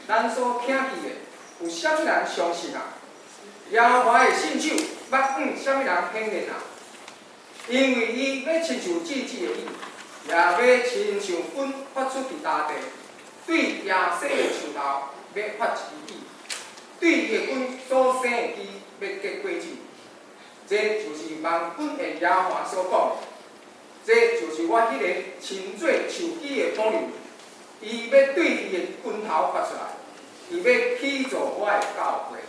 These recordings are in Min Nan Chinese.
咱所聽見的，有啥物人相信啊？耶和華的信手欲向啥物人顯現啊？因為伊欲親像姊姊的雨，也欲親像粉發出佇大地，對耶西的樹頭欲發一支雨，對伊的根所生的枝欲結果子。這就是萬軍的耶和華所講的，這就是我彼個親做樹枝的保留，伊欲對伊的根頭發出來，伊欲起造我的教會。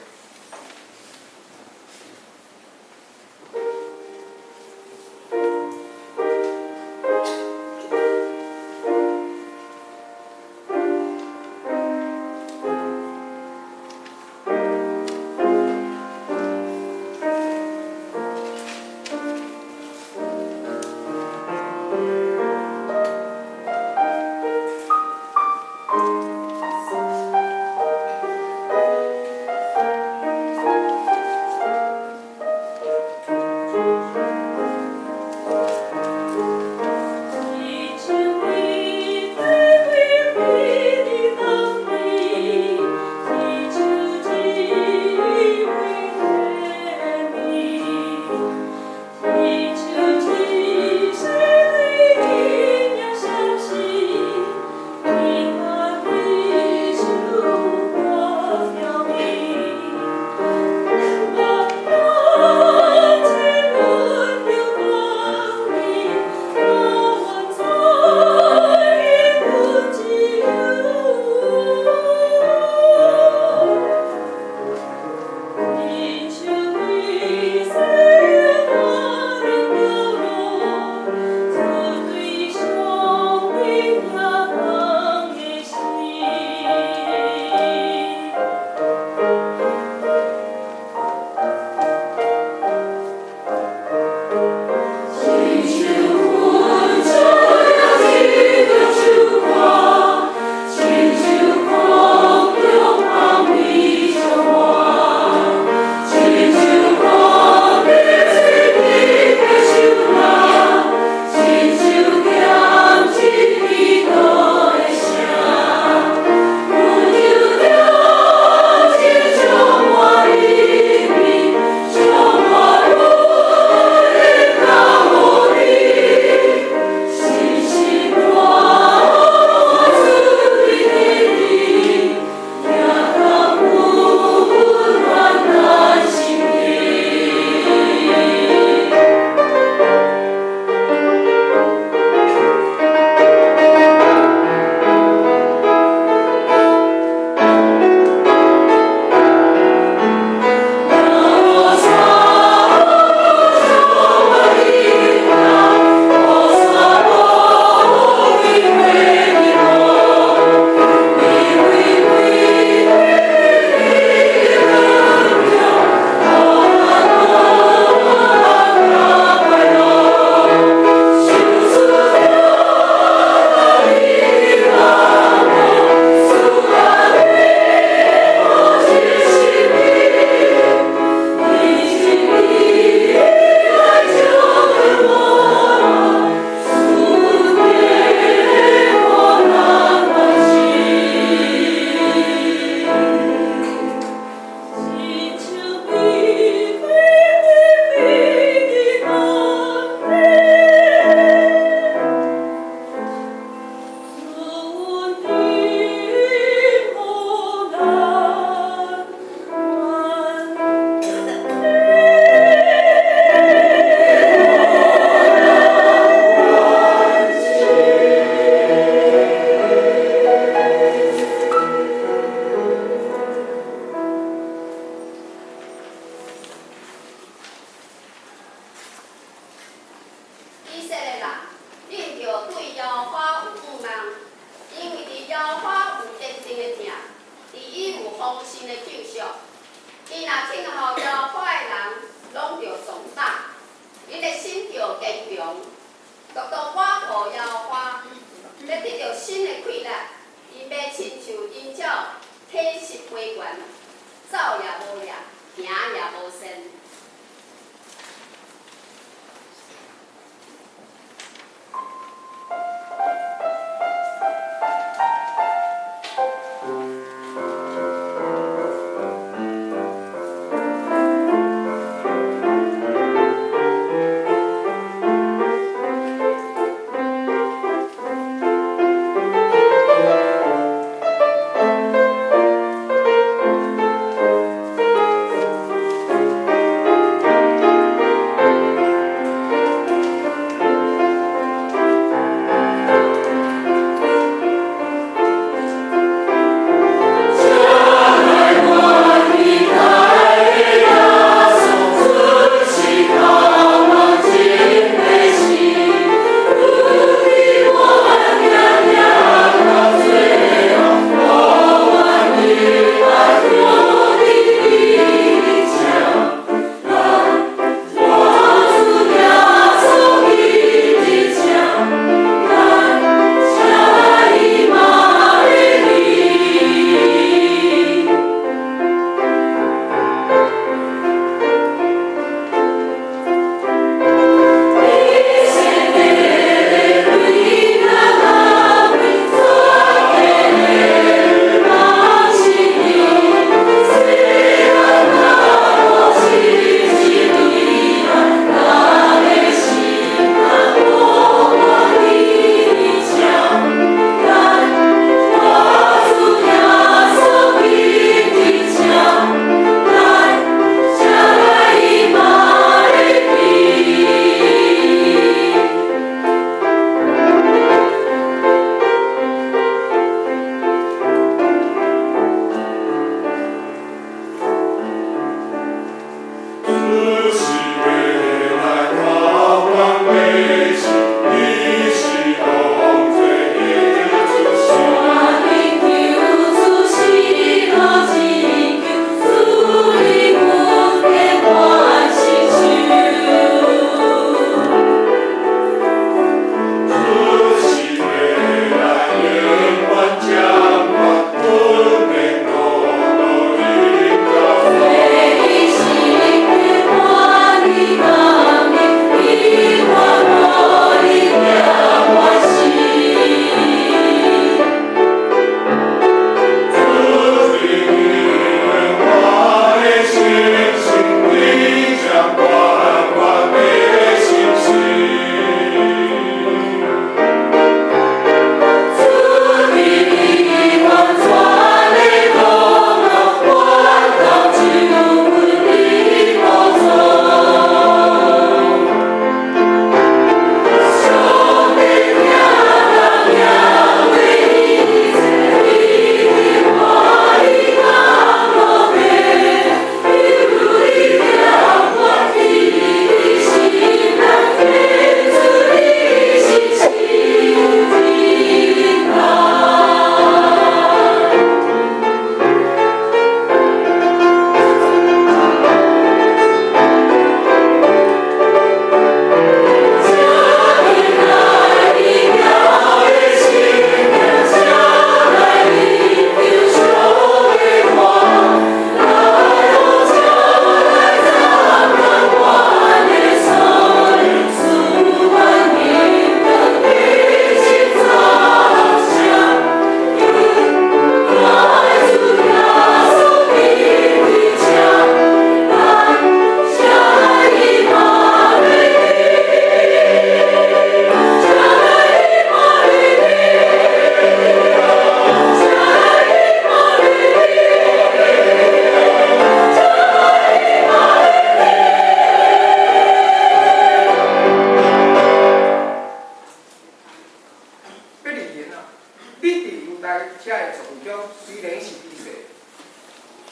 雖然是微細，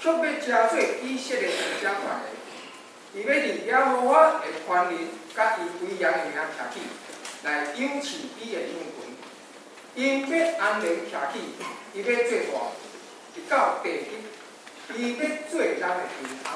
卻欲成做以色列上遮懸的。伊欲佇耶和華的權能佮伊威嚴的名徛起，來養飼伊的羊群。𪜶欲安然徛起，伊欲做大，直到地極，伊欲做咱的平安。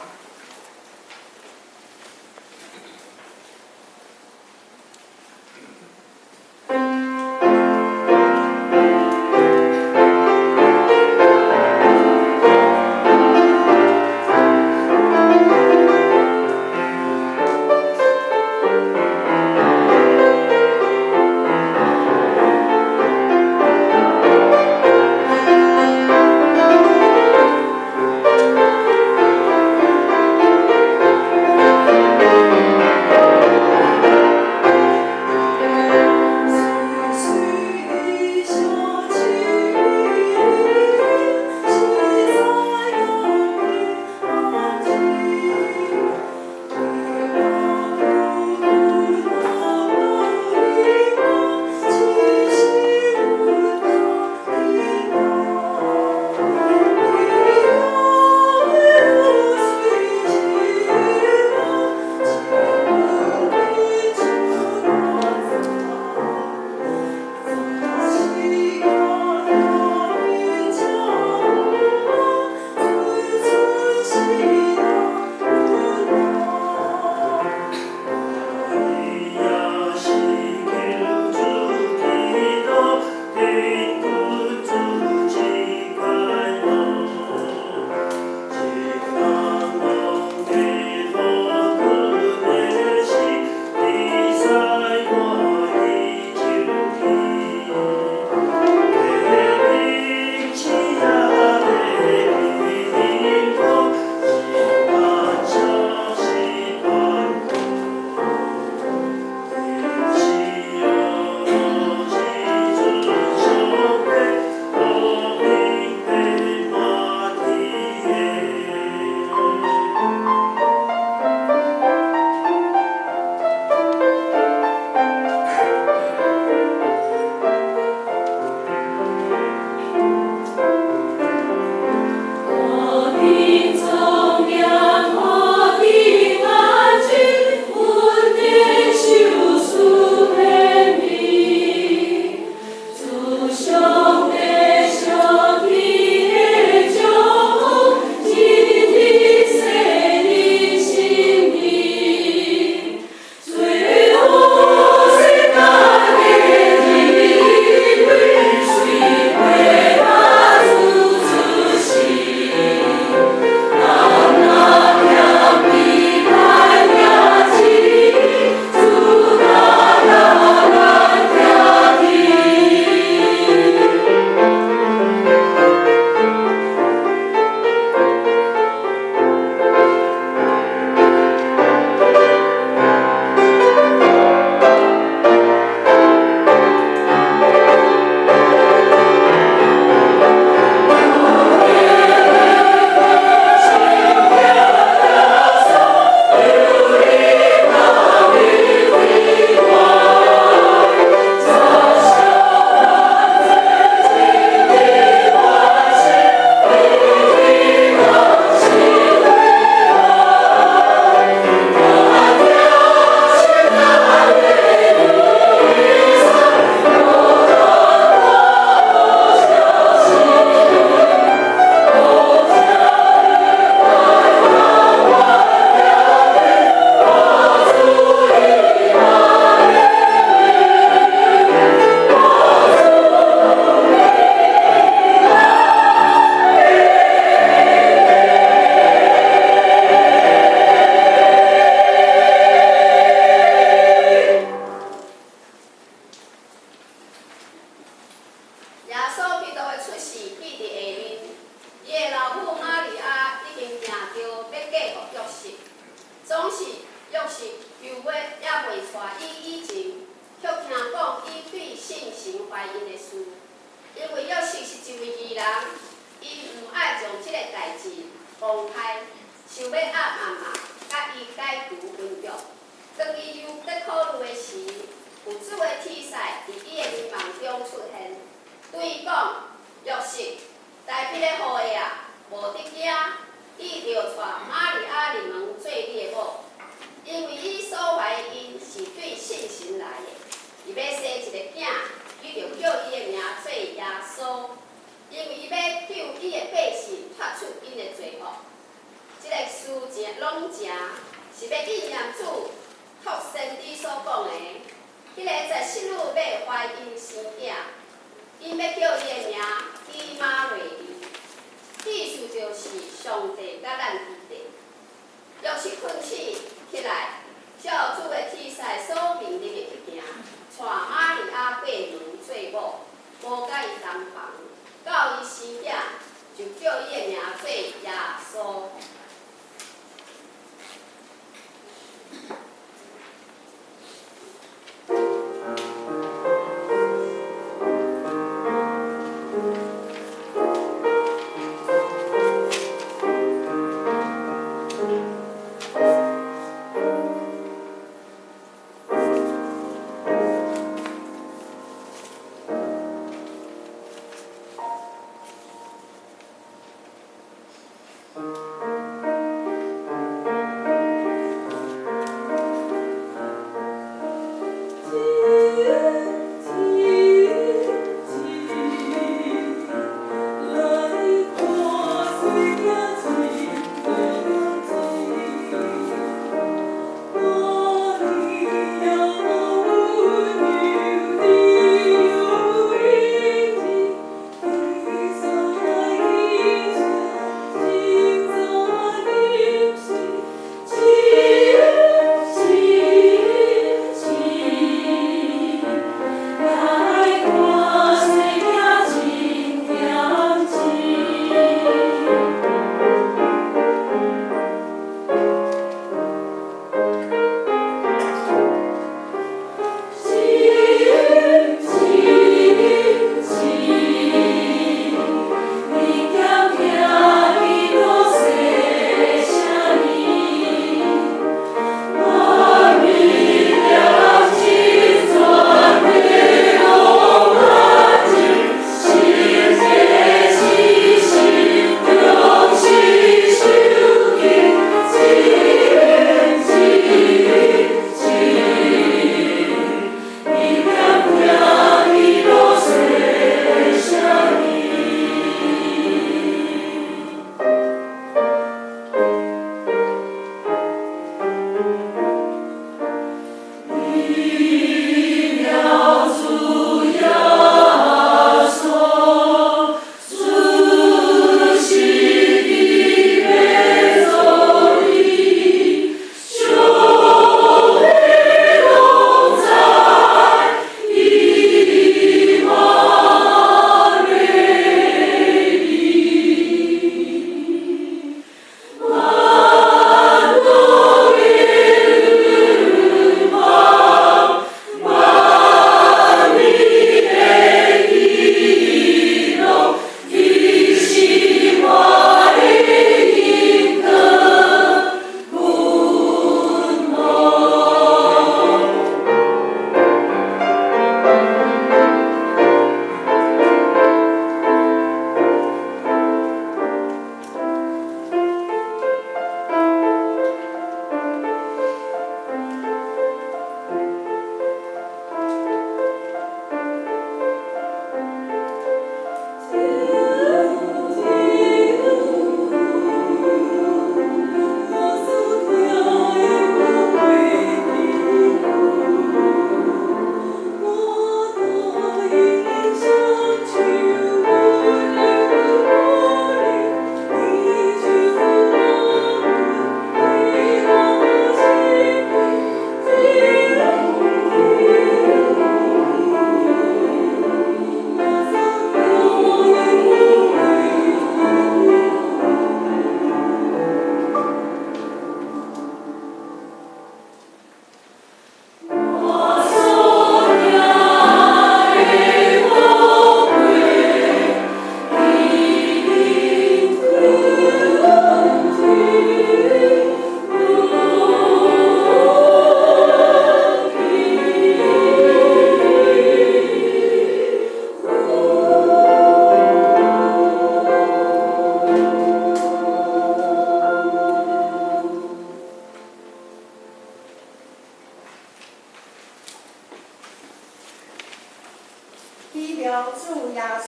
對伊講：約瑟，大衛的後裔啊，無得驚，你著帶瑪利亞入門做你的某，因為伊所懷的孕是對聖神來的。伊欲生一個囝，你著叫伊的名做耶穌，因為伊欲救伊的百姓脫出𪜶的罪惡。這个事情攏成，是欲應驗主託先知所講的，彼个在室女欲懷孕生囝，𪜶欲叫伊的名以馬內利，意思就是上帝佮咱佇咧。約瑟睏醒起來，照主的天使所命令的去行，娶瑪利亞過門做某，無佮伊同房，到伊生囝，就叫伊的名做耶穌。